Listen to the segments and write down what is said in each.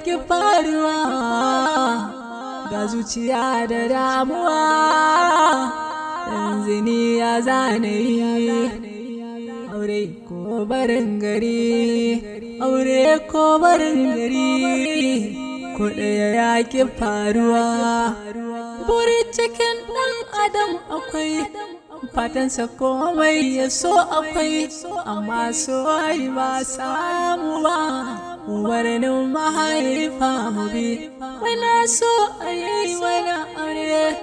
ki faruwa, ga zuciya da damuwa. Yanzu ni ya zane yi, aure ko barin gari, aure ko barin gari, ko ɗaya ya ki faruwa. Buri cikin ɗan adam akwai fatansa, komai ya so akwai, amma so ai ba samu ba. Umarnin mahaifa mu bi, muna so a yi mana aure,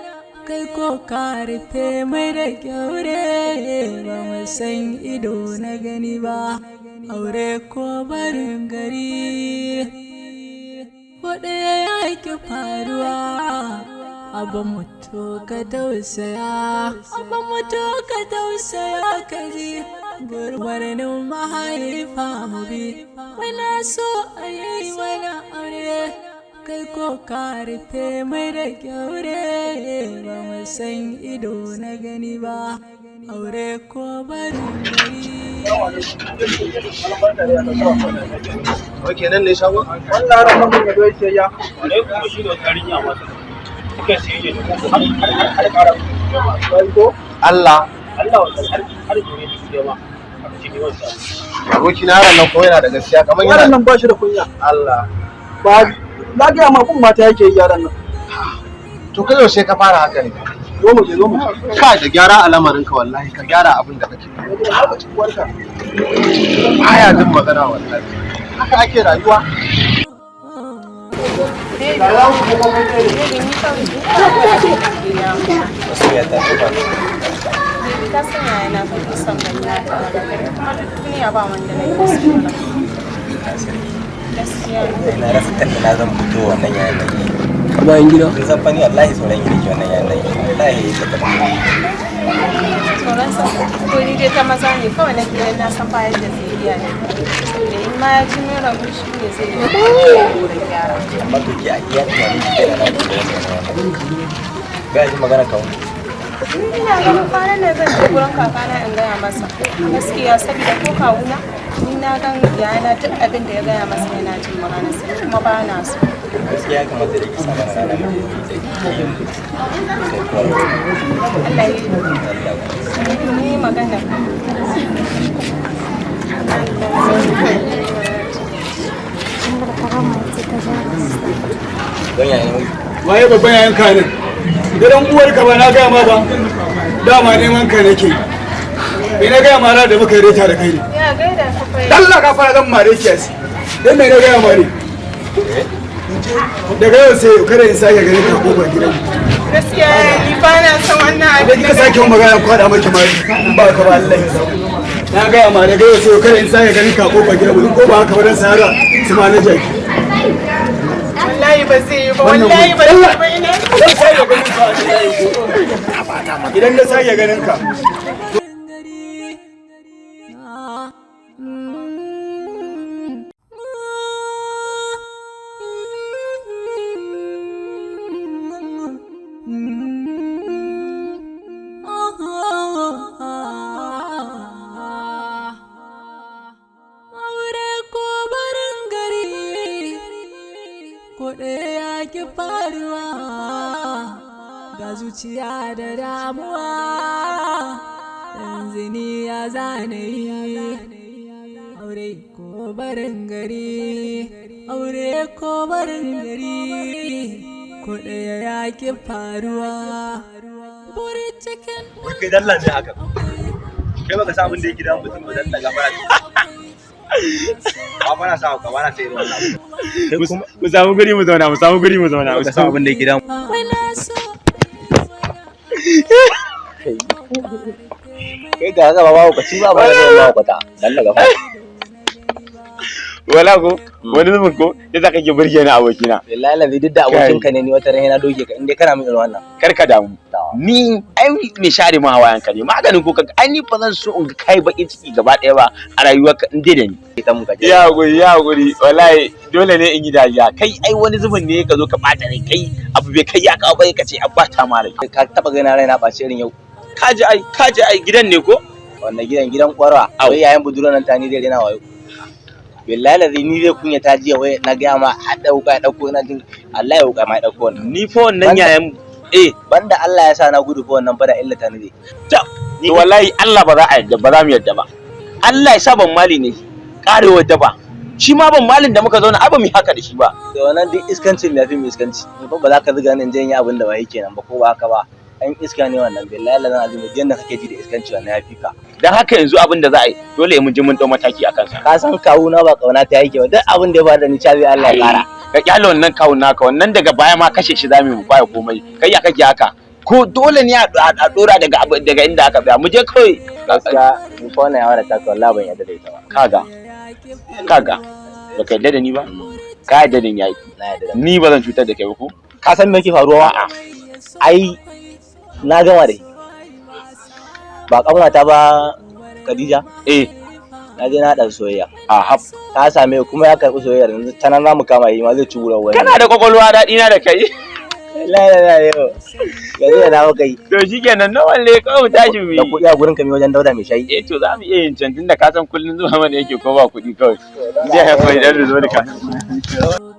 kai ko ka rufe mai da kyaure, ba mu san ido na gani ba. Aure ko barin gari, ko ɗaya ya ki faruwa. Abin mutu ka tausaya, abin mutu ka tausaya, ka ji gurbarnin mahaifa mu bi. Muna so a yi mana aure, kai ko ka rufe mai da kyaure, ba mu san ido na gani ba. Aure ko barin gari. Ok, nan ne shagon? Wannan yaron nan ya zo siyayya. Ne kuma shi da wata yarinya ma suka siye da kuma har ƙara. Bai ko? Allah. Allah wallahi, har jure da su ma aka ce ni wansa. Aboki na, yaron nan ko yana da gaskiya kamar Yaron yana. nan ba shi da kunya. Allah. Ba na gaya ma, kun mata yake yi yaron nan. To kai yaushe ka fara haka ne? Zo mu je, zo mu je. Ka da gyara a lamarinka, wallahi ka gyara abin da kake. Ka ci uwarka. Baya jin magana wallahi. Haka ake rayuwa. Baby, ni fa Masoyiya ta ce ba. Baby, ka san yaya na fa son gani na tare da kai, kuma duk duniya ba wanda na yi so. Gaskiya ne. Na rasa kan na zan fito wannan yayan nan. Bayan gida. Kun san fa ni wallahi tsoron ki nake, wannan yayan nan. Wallahi ta tafi. Tsoron sa ko? Ni dai ta maza ne kawai na gidan, na san bayan da zai iya ne, saboda in ma ya ji min rauni, shi ne zai yi wurin gyara. Amma to ki a iya tunanin ki kai na fito wannan wannan. Ga ji magana kawo. Ni ina ganin kwanan nan zan je gurin kakana in gaya masa gaskiya, saboda ko kawuna ni na gan yayana, duk abin da ya gaya masa yana jin maganarsa, ni kuma ba na so. Gaskiya ya kamata da ki sa mana rana mu je sai sai kuma. Allah ya yi ni magana. Don yayan Waye babban yayan ka ne? Idan uwarka ba na gaya ma ba. Dama neman ka nake. Me na gaya ma da muka reta da kai ne? Ya gaida ka fa. Allah ka fara zan mare ki yasi. Dan me na gaya ma ne? Daga yau sai kada in sake ganin ka kofar gidan. Gaskiya ni ba na son wannan Idan abin. kika sake mun magana, kwada maki mari. In ba ka ba, Allah ya sauke. Na gaya ma, daga yau sai kada in sake ganin ka kofar gidan, ko ba haka ba dan sahara su ma na jaki. Wallahi ba zai yi ba, wallahi ba zai yi ba, ina Zan sake ganin ka. Idan na sake ganin ka. Gari. Aure ko barin gari, ko ɗaya ya ki faruwa, ga zuciya da damuwa. Yanzu ni ya zane yi, aure ko barin gari, aure ko barin gari, ko ɗaya ya ki faruwa. Buri cikin Wai kai dalla ne haka? Kai baka san abin da yake damun mutum ba, dalla gafara. Ba ba na sa ka ba na sai irin wannan abu. Kai kuma Mu samu guri mu zauna, mu samu guri mu zauna. baka san abin da yake damun. Muna so Kai ga haka ba ba ka ci ba ba ba ba ta. Dalla gafara. Wala ko wani zubin ko yasa kake burge ni, abokina. Wallahi lazi duk da abokinka ne, ni wata ran yana doke ka in dai kana min irin wannan. Kar ka damu. Ni ai mai share ma hawayen ka ne maganin ko ka, ai ni ba zan so in ga kai bakin ciki gaba ɗaya ba a rayuwarka in dai da ni. Ita mun ka je. Ya guri, ya guri, wallahi dole ne in yi dariya. Kai ai wani zubin ne ka zo ka bata rai, kai abu bai kai ya kawo bai ka ce an bata ma rai. Ka taba ganin raina ɓace irin yau? Kaji ai, kaji ai gidan ne ko? Wannan gidan, gidan kwarwa. Au. Wai yayan budurwar nan ta ni zai rena wayo. Billahi lazi ni zai kunya ta jiya wai na gaya ma har da wuka ya dauko, ina jin Allah ya wuka ma ya dauko wannan. Ni fa wannan yayan eh banda Allah ya sa na gudu fa wannan fada illata ni zai. Ta to wallahi Allah ba za a yadda ba, za mu yadda ba. Allah ya sa ban mali ne karewar daba. Shi ma ban malin da muka zauna ai ba mu yi haka da shi ba. To wannan duk iskancin ya fi mu iskanci. Ni fa ba za ka zuga ni in je in yi abin da ba yake nan ba, ko ba haka ba. An iska ne wannan, billahi lazan azumi yadda kake ji da iskanci wannan ya fi ka. Dan haka yanzu abin da za a yi dole mu ji mun dau mataki a kansa. Ka san kawuna ba kauna ta yake ba, duk abin da ya faru da ni cazi Allah ya kara. Ka kyale wannan kawun naka, wannan daga baya ma kashe shi zamu mu baya komai. Kai ya kake haka? Ko dole ne a dora daga daga inda aka tsaya, mu je kawai. Gaskiya ni fa wannan yawara ta wallahi ban yarda da ita ba. Kaga kaga baka yarda da ni ba, ka yarda da ni yayi. Na yarda da ni, ba zan cutar da kai ba ko. Ka san me yake faruwa? A'a. Ai na gama da ba kanwata ba Khadija. Eh, na je na haɗa soyayya. A haf. Ta same kuma ya karɓi soyayyar, yanzu ta nan zamu kama yi ma zai ci wurin wani. Kana da kwakwalwa, daɗi na da kai. La la la yau yanzu da na muka yi. To shikenan, na walle kawai mu tashi mu da yi. kuɗi a gurin ka mi wajen Dauda mai shayi. Eh to za mu iya yin can tunda ka san kullun zuwa mana yake ko ba kuɗi kawai. Zai haifa idan da zo da ka.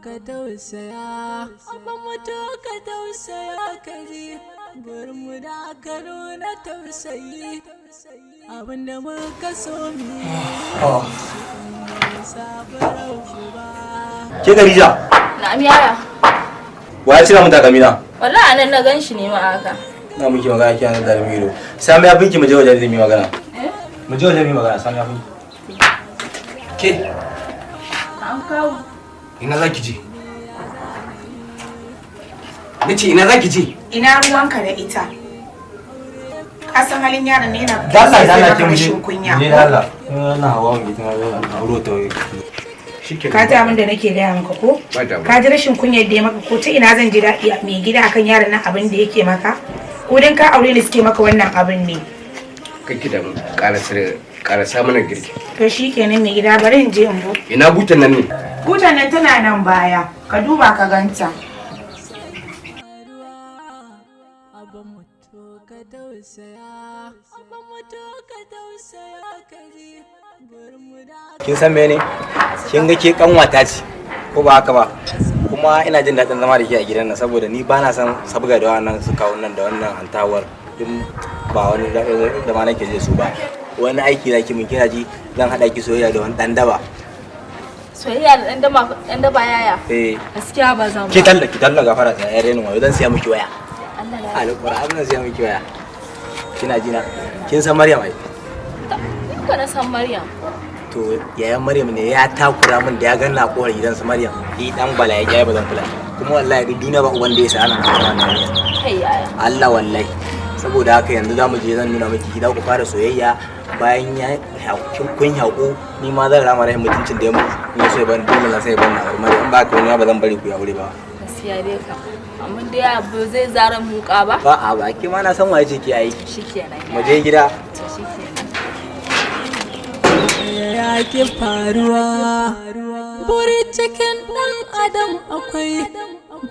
Ka tausaya amma mutu, ka tausaya ka ji gurinmu da ka nuna tausayi, abinda muka so mu yi ba. Ke Khadija. Na'am yaya. Wa ya cira mun takalmi na? Wallahi anan na gan shi ne ma haka. Na muke magana kina da dalmi ido. Sami ya binki, mu je wajen zai yi magana. Eh? Mu je wajen mu yi magana, sami ya binki. Ke, An kawo. ina za ki je? Na ce ina za ki je? Ina ruwanka da ita? Ka san halin yaron ne yana Dalla sai dalla maka ke mu je. rashin kunya. Mu je dalla. Na hawa mu ita ma auro ta wai. Ka ji abin da nake gaya maka ko? Ba damuwa. Ka ji rashin kunyar da ya maka ko? Ta ina zan ji daɗi a mai gida akan yaron nan abin da yake maka? Ko dan ka aure ni suke maka wannan abin ne? Kai ki da karasa mana girki. To shikenan mai gida, bari in je in bu. Ina butan nan ne? Butan nan tana nan baya, ka duba ka ganta. Abin mutu ka tausaya, abin mutu ka tausaya ka ji gurinmu da Kin san mene? Kin ga ke kanwata ce ko ba haka ba? Kuma ina jin daɗin zama da ke a gidan nan saboda ni ba na son sabga da wannan su kawo nan da wannan antawar din, ba wani zama nake je su ba. Wani aiki zaki mun, kina ji, zan haɗa ki soyayya da wani ɗan daba. Soyayya da ɗan daba, ɗan daba yaya? Eh. Gaskiya ba zan Ki talla, ki talla, gafara ta yare ni wayo, zan siya miki waya. Allah na. Alƙur'an zan siya miki waya. Kina ji na? Kin san Maryam ai? Ni ko na san Maryam. To yayan Maryam ne ya takura min da ya ganna a kofar gidansa Maryam. Ni dan bala ya kiyaye ba zan kula. Kuma wallahi duk duniya ba uban da ya sa ana wannan Maryam. Kai yaya. Allah wallahi. Saboda haka yanzu za mu je, zan nuna miki gida, ku fara soyayya, bayan ya kun haƙu ni ma zan rama rahin mutuncin da ya muku. In ya so ya bani dole na sai ya bani na aure Maryam, in ba ka wani ba zan bari ku ya aure ba. Gaskiya dai ka. Amma dai abu zai zara muka ba? Ba a ba, ke ma na san waye ce ke aiki. Shikenan. Mu je gida. To shikenan. Ya ki faruwa, buri cikin ɗan adam akwai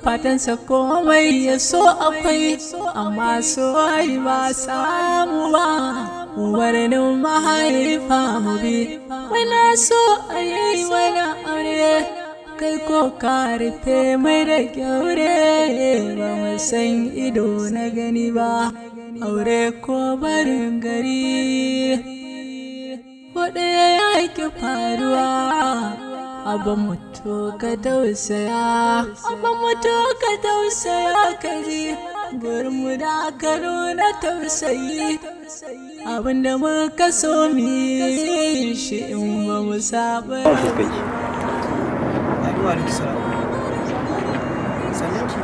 fatansa, komai ya so akwai, amma so ai ba samu ba. Umarnin mahaifa mu bi, muna so a yi mana aure, kai ko ka rufe mai da kyaure, ba mu san ido na gani ba. Aure ko barin gari, ko ɗaya ya ki faruwa. Abin mutu ka tausaya, abin mutu ka tausaya ka ji gurinmu da ka nuna tausayi, abinda muka so mu yi shi in ba mu saba. Wa alaikum salam. Sannan ki.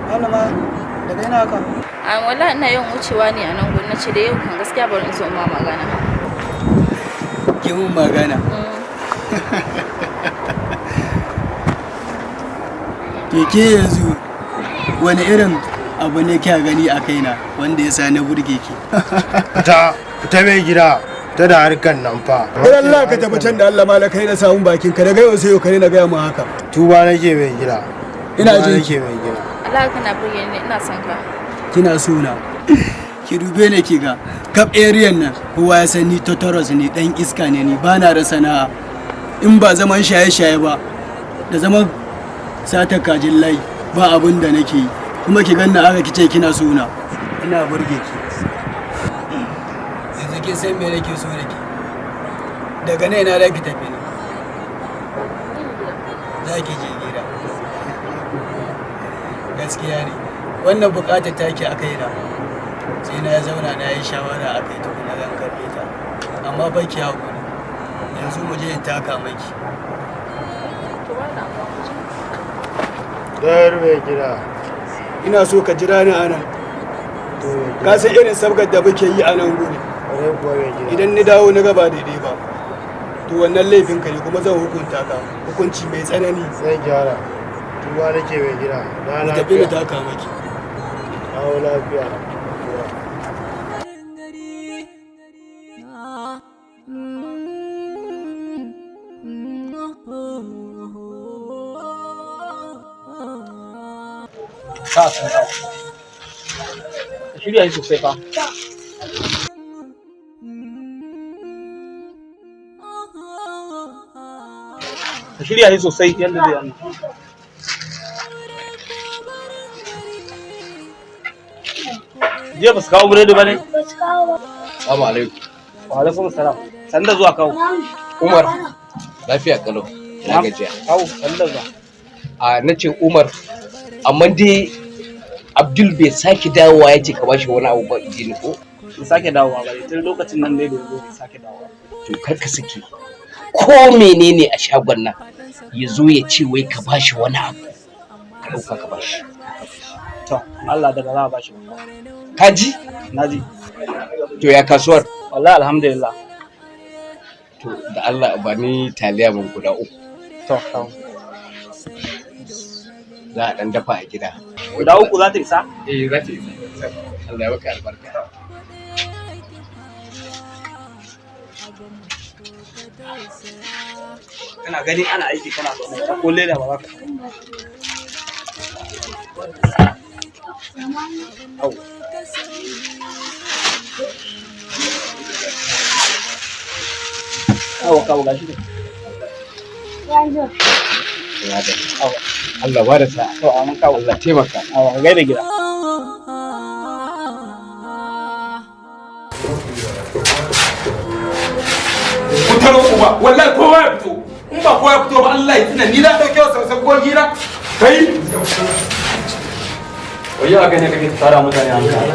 Malama, daga ina haka? A wallahi ina yawan wucewa ne a nan gurin, nace da yau kan gaskiya bari in zo in ma magana. Ki mun magana. Keke yanzu wani irin abu ne kya gani a kaina wanda ya sa na burge ki? Fita, fita mai gida, fita da harkan nan fa. Dan Allah ka tafi can da Allah malakai na samun bakin ka, daga yau sai yau kare na gaya mu haka. Tuba nake mai gida. Ina Tuba jin nake mai gida. Allah kana burge ni, ina son ka. Kina so na. Ki dube ne ki ga kaf area nan kowa ya san ni totoros ne, dan iska ne ni, ba na da sana'a. In ba zaman shaye-shaye ba da zaman satar kajin layi, ba abin da nake yi. Kuma ki ganna aka kice kina suna, ina burge ki. Yanzu kin san me nake so da ke? Daga nan ina za ki tafi ne? Za ki je gida. Gaskiya ne, wannan bukatar taki a kaina, sai na zauna na yi shawara a kai tukuna zan karbe ta. Amma ba ki haƙuri, yanzu mu je in taka maki. Dar mai gida. Ina so ka jira ni anan. Ka san irin sabgar da muke yi a nan guri. Idan ni dawo na gaba daidai ba, to wannan laifin ka ne, kuma zan hukunta ka hukunci mai tsanani. Zan gyara. Tuba nake mai gida. Na Mu tafi mu taka maki. Dawo lafiya. Sa sun sa. Shirya shi sosai fa. Ka shirya shi sosai yadda zai yana. Jiya ba su kawo biredi ba ne? Assalamu alaikum. Wa alaikum salam. Sanda zuwa kawo. Umar, lafiya kalau. Na gajiya. Kawo, sanda zuwa. A na ce Umar, amma dai Abdul bai sake dawowa ya ce ka bashi wani abu ba ji ni ko? Bai sake dawowa ba, tun lokacin nan dai da ya zo bai sake dawowa. To kar ka sake. Ko menene a shagon nan ya zo ya ce wai ka bashi wani abu. Ka ɗauka ka bashi. To, Allah da ba za a bashi ba. Ka ji? Na ji. To ya kasuwar? Wallahi alhamdulillah. To da Allah ba ni taliya mun guda uku. To, kawo. Za a ɗan dafa a gida. Guda uku za ta isa? Eh, za ta isa. Allah ya maka albarka. Kana gani ana aiki kana zaune ka ko leda ba za ka. Au. Kawo kawo gashi ne. Allah ba da sa'a. To amin kawo. Allah taimaka. Awa ka gaida gida. Ku taro uba, wallahi kowa ya fito. In ba kowa ya fito ba, Allah ya tsina ni na dauke wa sausan gogi na. Kai. Wai ya gane kake tsara mutane hankali.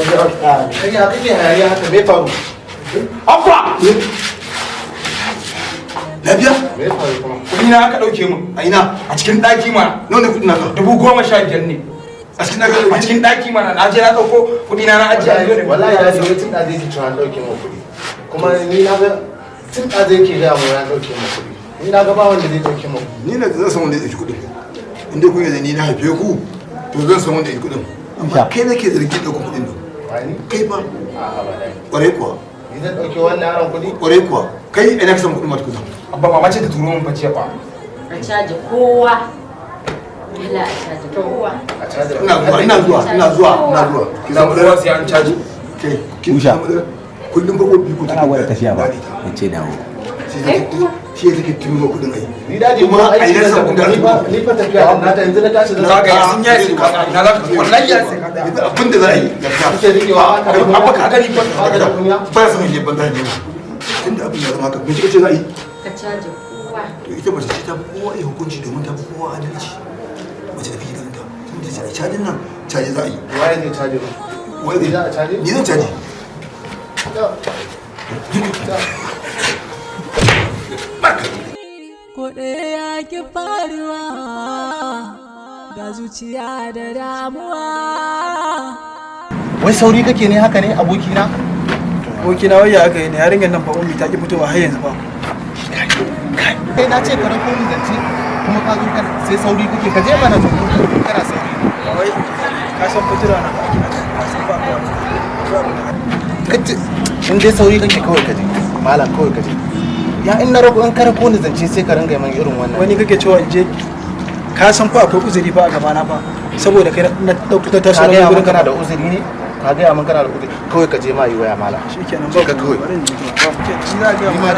Kai ya kake hayaniya haka, me faru? Abba! Lafiya? Me faru kuma? Kuɗi na aka ɗauke min. A ina? A cikin ɗaki mana. Nawa ne kuɗin naka? 15,000 ne. A cikin ɗaki? A cikin ɗaki mana. Na je na ɗauko kuɗi na na ajiye. Wallahi ya ce tun da zai ci an ɗauke min kuɗi. Kuma ni na ga tun da zai ke gaya mu ya ɗauke min kuɗi. Ni na ga ba wanda zai ɗauke min kuɗi. Ni na zan san wanda ya ɗauki kuɗin. In dai kun yarda ni na haife ku, to zan san wanda ya ɗauki kuɗin. Amma kai nake zargin ɗaukar kuɗin nan. Kai ba. Ƙwarai kuwa. Ni zan ɗauke wannan yaron kuɗi? Ƙwarai kuwa. Kai ina ka samu kuɗin ma tukuna? Abba mama ce ta turo min bace fa. A caji kowa. Dole a caji kowa. Ina zuwa, ina zuwa, ina zuwa, ina zuwa. Ki samu kowa sai an caji. Kai, ki samu kullum fa gobe ku Kana gwada tafiya ba, in ce dawo. Shi ya take turo kuɗin ai. Ni daji Kuma kuma a aiki ina na samu kuɗin ni fa ni fa tafiya na ta yanzu na tashi zan Za ka yi sun yi sai ka ina za ka wallahi ya sai ka tsaya. Yanzu abin da za a yi gaskiya. Kake rikewa haka da Abba ka gani fa. Haka da kunya. Ba ya son yi banza ne. Tunda abin ya zama haka, me kika ce za a yi? Ka caji kowa. To ita mace ce ta fi kowa iya hukunci domin ta fi kowa adalci. Mace da kake ganin ta, tun da ce a cajin nan, caji za a yi. Waye zai caje ba? Waye Ni za a caje? Ni zan caji. Ko ɗaya ya ki faruwa ga zuciya da damuwa. Wai sauri kake ne haka ne abokina? Abokina, wai ya aka yi ne yarinyar nan fa ummi ta ki fitowa har yanzu ba? Kai na ce ka rako ni zance kuma ka zo kana sai sauri kake, ka je mana to kana sauri. Wai ka san fitura na ake ka san ba ka. Kace in dai sauri kake kawai ka je. Malam kawai ka je. Ya in na rako in ka rako ni zance sai ka ringa min irin wannan. Wani kake cewa in je, ka san fa akwai uzuri fa a gabana fa, saboda kai na dauki ta taso Ka na gaya gurin mun kana da uzuri ne? Ka gaya min kana da uzuri, kawai ka je ma yi waya mala. Shikenan. Ba ka kawai. Bari in je to, ba ni za ga. Ni ma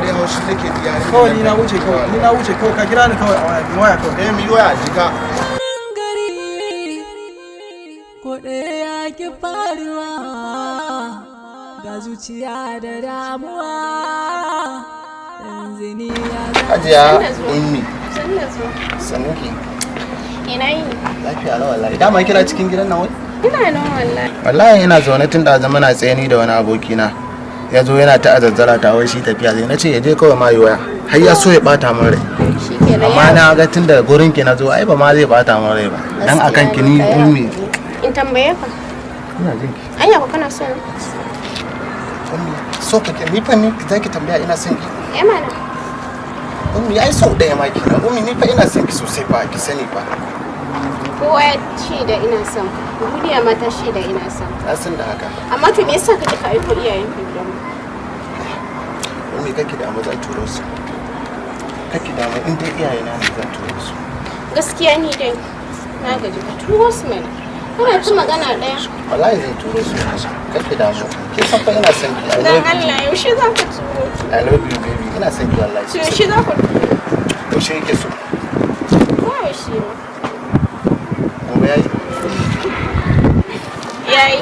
dai haushi nake ji yarinyar Kawai ni na wuce, kawai ni na wuce, kawai ka kira ni kawai a waya, mi waya kawai. Eh, mi waya jika. Ko ɗaya ya ki faruwa, ga zuciya da damuwa, yanzu ni ya Hajiya Ummi. Sannu da zuwa. Sannu ki. Ina yini? Lafiya lau wallahi. Dama kina cikin gidan nan wai? Ina nan wallahi. Wallahi ina zaune tun da zama na tsaye ni da wani abokina. Ya zo yana ta azazzara ta, wai shi tafiya zai. Na ce ya je kawai ma yi waya. Har ya so ya bata min rai. Shikenan. Amma na ga tun da gurin ki na zo, ai ba ma zai bata min rai ba. Dan akan ki ni, Ummi. In tambaye ka. Ina jin ki. Anya ko kana so na? Ummi, so kake ni fa ni zaki tambaya ina son ki? Eh mana. Ummi, ai sau ɗaya ma kenan. Ummi, ni fa ina son ki sosai fa, ki sani fa. Kowa ya ce da ina son ka. Duniya ma ta shaida ina son ka. Na san da haka. Amma to me yasa kake ka aiko iyayen ka gidanmu? Ummi, kake da zan turo su. Kake da mu, in dai iyayena ne zan turo su. Gaskiya ni dai na gaji, ka turo su mana. Kana ta magana ɗaya. Wallahi zan turo su. Kake da mu. Ke san fa ina son ki. I Dan love you. Allah, yaushe za ka turo su? I love you, baby. Ina son ki wallahi. To yaushe za ku turo? Yaushe yake so? Ko yaushe ma. Gobe yayi. Yayi.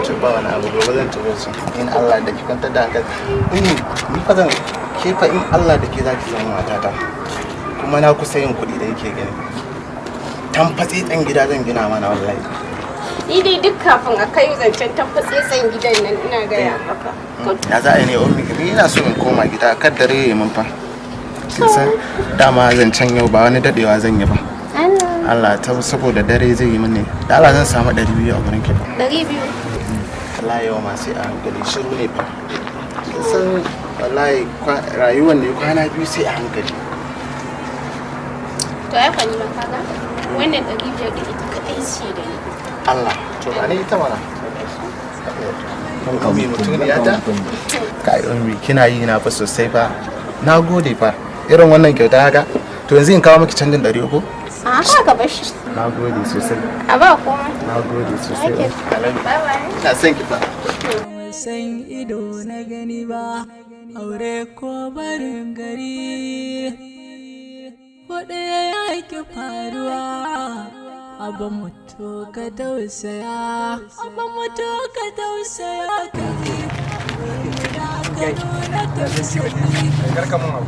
To ba wani abu, gobe zan turo su. In Allah da ki kwantar da hankali. Ummi, ni fa zan ke fa, in Allah da ke zaki zama matata. Kuma na kusa yin kuɗi da yake gani. Tamfatsetsen gida zan gina mana wallahi. Ni dai duk kafin a kai zancen tamfatsetsen gidan nan, ina gaya maka. Ya za a yi ne, Ummi? Ni ina so in koma gida, kar dare ya yi min fa. Kin san dama zancen yau ba wani dadewa zan yi ba. Allah. Allah ta saboda dare zai yi mini. Da Allah zan samu 200 a gurin ki. 200. Wallahi yau ma sai a hankali, shiru ne fa. Kin san wallahi rayuwar ne kwana biyu sai a hankali. To ai fa ni ma kaga wannan 500 ɗin ita kaɗai ce da ni. Allah, to ba ni ita mana. Ummi, mutuniya ta. Kai Ummi, kina yi na fa sosai fa. Na gode fa. Irin wannan kyauta haka. To yanzu in kawo miki canjin 300? A haka ka bar shi. Na gode sosai. A ba komai. Na gode sosai. Okay. Bye bye. Ina son ki fa. San ido na gani ba, aure ko barin gari, ko ɗaya ya ki faruwa. Abin mutu ka tausaya, abin mutu ka tausaya, ka ji ka nuna tausayi.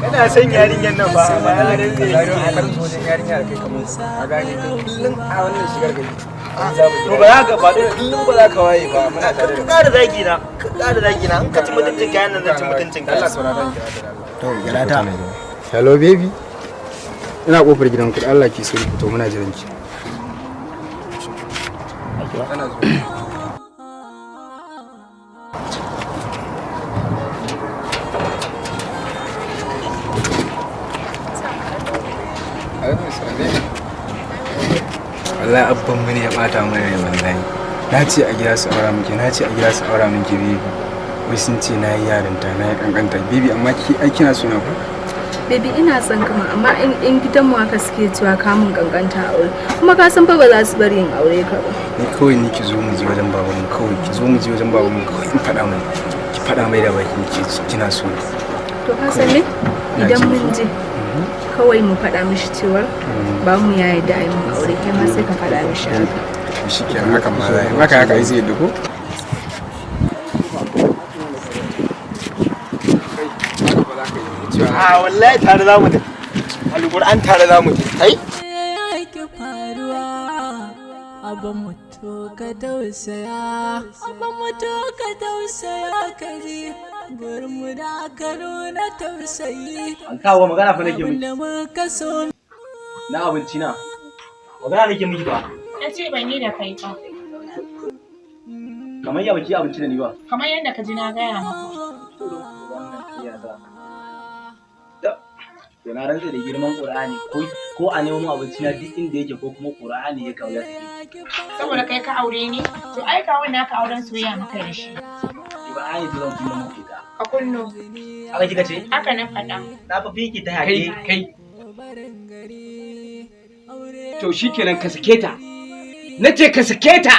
Ina son yarinyar nan ba, amma ya rantse da Allah zo wajen yarinya da kai kamar a gane kai kullum a wannan shigar gari. To ba za ka faɗo kullum, ba za ka waye ba, muna tare Ka da ƙara zagi na, ka ƙara zagi na, in ka ci mutuncin kayan nan zan ci mutuncin ka. Allah, sauraron ki da Allah. To gida ta. Hello baby. Ina kofar gidan ku, da Allah ki so ki fito, muna jiran ki. Tana zuwa. Alaikum salam baby. Wallahi abban mu ne ya bata mana rai wallahi. Na ce a gida su aura miki, na ce a gida su aura miki baby. Wai sun ce na yi yarinta, na yi kankanta baby, amma ki ai kina suna ko? Baby, ina son kama, amma in gidanmu haka suke cewa kamun kankanta a aure, kuma ka san fa ba za su bari in aure ka ba. Ni kawai ni ki zo mu je wajen babanmu kawai, ki zo mu je wajen babanmu kawai, in faɗa mai, ki faɗa mai da bakin ki kina so. To ka san me? Ina Idan jin mun je kawai mu faɗa mishi cewar ba mu ya yarda a yi mun aure, kai ma sai ka faɗa mishi haka. To shikenan, hakan ma za a yi. Haka haka ai zai yadda ko? A wallahi tare za mu tafi. Alƙur'an tare za mu tafi. Kai? Ya ki faruwa, abin mutu ka tausaya, abin mutu ka tausaya, ka ji gurin da ka nuna tausayi. An kawo magana fa nake Abin miki. da muka so. Na abinci na. Magana nake miki ba. Na ce ban yi da kai ba. Kamar ya baki abinci da ni ba. Kamar yadda ka ji na gaya maka. To na rantse da girman Qur'ani, ko a nemo mun abinci na duk inda yake, ko kuma Qur'ani ya kawo ya sake. Saboda kai ka aure ni, to ai kawun naka auren soyayya muka da shi. Qur'ani to zan kunna muku ita. Ka kunno. Haka kika ce? Haka na faɗa. Na fa fiki ta Kai yake. kai. To shikenan, ka sake ta. Nace ka sake ta.